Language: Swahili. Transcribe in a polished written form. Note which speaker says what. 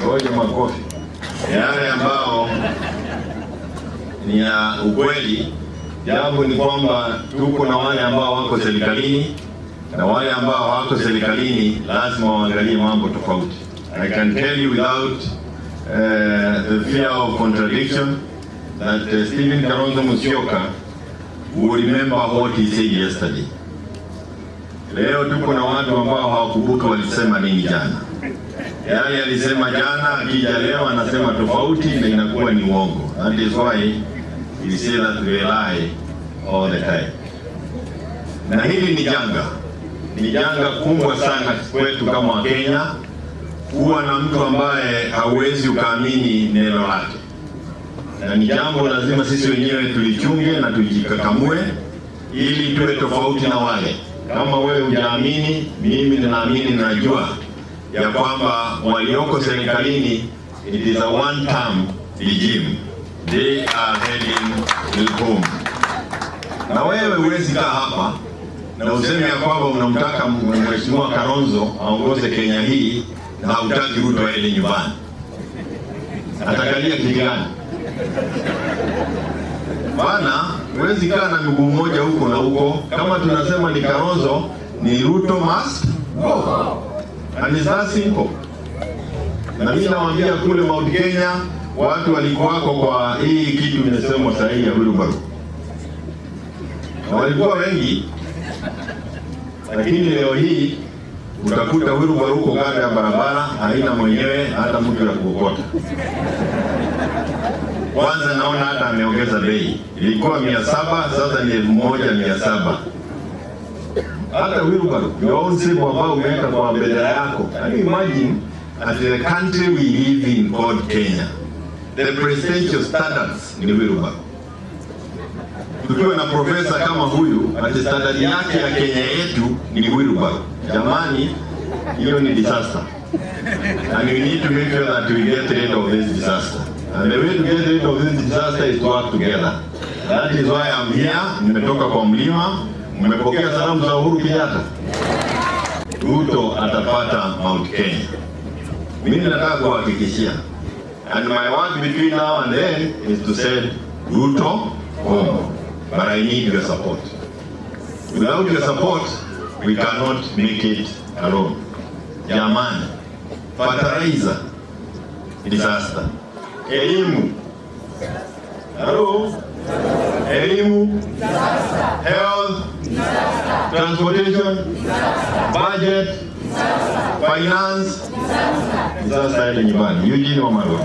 Speaker 1: Ngoja makofi. Yale ambao ni ya ukweli. Jambo ni kwamba tuko na wale ambao wako serikalini na wale ambao hawako serikalini, lazima waangalie mambo tofauti. I can tell you without the fear of contradiction that Stephen Kalonzo Musyoka will remember what he said yesterday. Leo tuko na watu ambao hawakumbuka walisema nini jana. Yale alisema jana, akija leo anasema tofauti na inakuwa ni uongo. That is why we say that we lie all the time. Na hili ni janga kubwa sana kwetu kama Wakenya kuwa na mtu ambaye hauwezi ukaamini neno lake, na ni jambo lazima sisi wenyewe tulichunge na tujikakamue ili tuwe tofauti na wale. Kama wewe hujaamini, mimi ninaamini, najua ya kwamba walioko serikalini, it is a one term regime, they are heading home. Na wewe huwezi kaa hapa na useme ya kwamba unamtaka Mheshimiwa Kalonzo aongoze Kenya hii na hautaki Ruto aende nyumbani. Atakalia kiti gani? Bana, huwezi kaa na mguu mmoja huko na huko. Kama tunasema ni Kalonzo, ni Ruto must go. And it's that simple. Na mimi nawaambia kule Mount Kenya watu walikuwako kwa hii kitu imesemwa sahihi ya wheelbarrow, na walikuwa wengi, lakini leo hii utakuta wheelbarrow huko kando ya barabara haina mwenyewe hata mtu ya kuokota. Kwanza naona hata ameongeza bei, ilikuwa 700, sasa ni 1700. Hata wheelbarrow, your own symbol ambao umeweka kwa bendera yako. Can you imagine, at the country we live in called Kenya, the presidential standards ni wheelbarrow? Tukiwa na profesa kama huyu, ati standard yake ya Kenya yetu ni wheelbarrow. Jamani, hiyo ni disaster. And we need to make sure that we get rid of this disaster. And the way to get rid of this disaster is to work together. That is why I'm here. Nimetoka kwa mlima. Mmepokea salamu za Uhuru Kenyatta. Ruto atapata Mount Kenya. Mimi nataka kuhakikishia. And my work between now and then is to send Ruto home. But I need your support. Without your support, we cannot make it alone. Jamani, fertilizer, disaster. Elimu. Hello? Elimu, health, transportation, budget, finance, disaster. Ile nyumbani. Eugene Wamalwa.